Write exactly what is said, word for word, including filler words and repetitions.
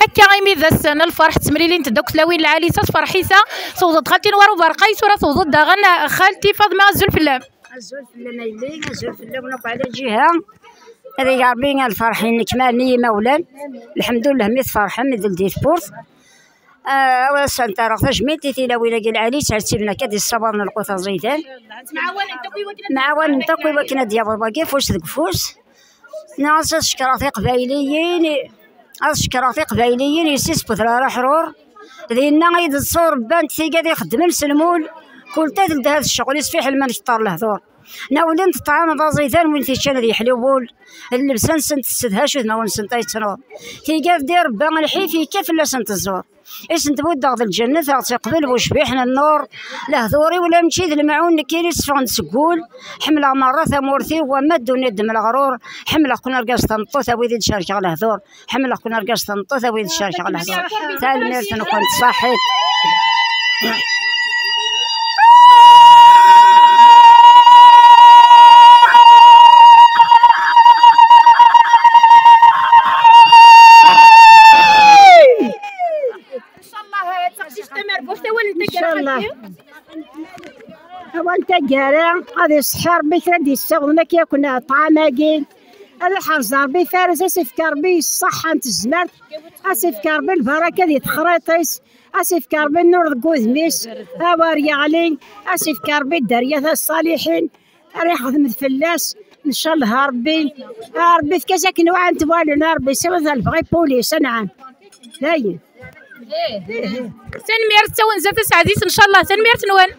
Akka imi d ass n lferḥ, ttemlilint-d akk tlawin lɛali, s tferḥit-a tewweḍ-d xalti Newwara Uberqay, tura tewweḍ-d daɣen xalti Faḍma. Azul fell-am. Azul fell-am a yelli, azul fell-awen akk ɛla lǧiha. Ad ig Ṛebbi lferḥ-nnek ma ɛni imawlan. Lḥemdullah mi tferḥem, i d-teldi tewwurt. Ah, ad asent-rreɣ tajmilt i tilawin-agi lɛali, ttḥettibent akka d-yessawaḍen lqut aẓidan. Mɛawanent akk i wakken ad d-yaweḍ wagi, afus deg ufus. Nniɣ-as ad cekkreɣ tiqbayliyin, ad cekkreɣ tiqbayliyin, yessi Sbutrar Aḥrur. Dinna i d-tṣurebbant tigad ixeddmen s lmul, kul ta teldi-d ccɣel-is fiḥel ma nekter lehdur. Nawlen ṭṭɛam d aẓidan, win t-iččan ad yeḥlu wul. Llebsa-nsent tessedhac, udmawen-nsent ay ttnuṛ. Tigad di Rebbi lḥif yekka fell-asent ẓẓur. I sent-buddeɣ d lǧennet, ad ɣ-tt-iqbel bucbiḥ n nnur. Lehdur-iw la mačči d lemɛun, nekkini tteffɣen-d seg wul. Ḥemmleɣ merra tamurt-iw, wamma ddunit d-mleɣrur. Ḥemmleɣ-ken argaz tameṭṭut, a wid i d-cerkeɣ lehdur. Ḥemmleɣ-ken argaz tameṭṭut, a wid i d-cerkeɣ lehdur. Tanemmirt-nkent, ṣaḥit. Inchallah, taqcict tamerbuḥt, awal n taggara. Inchallah. Awal n taggara, ad iṣeḥḥi Ṛebbi kra d-yessaɣen akka yakk ṭṭɛam-agi. Ad iḥrez Ṛebbi ifares, ad s-ifk Ṛebbi ṣṣeḥḥa n tezmert, ad s-ifk Ṛebbi lbaraka di texriṭ-is, ad s-ifk Ṛebbi nnur deg wudem-is, awer yeɣli, ad s-ifk Ṛebbi dderya taṣṣaliḥin, ara ixdem fell-as, ncallah a Ṛebbi. A Ṛebbi, efk-as akken wɛan twalen, a Ṛebbi, siweḍ a lebɣi pulis, anɛam. Dayen. Tanemmirt, d tawenza taseɛdit, ncallah. Tanemmirt-nwen.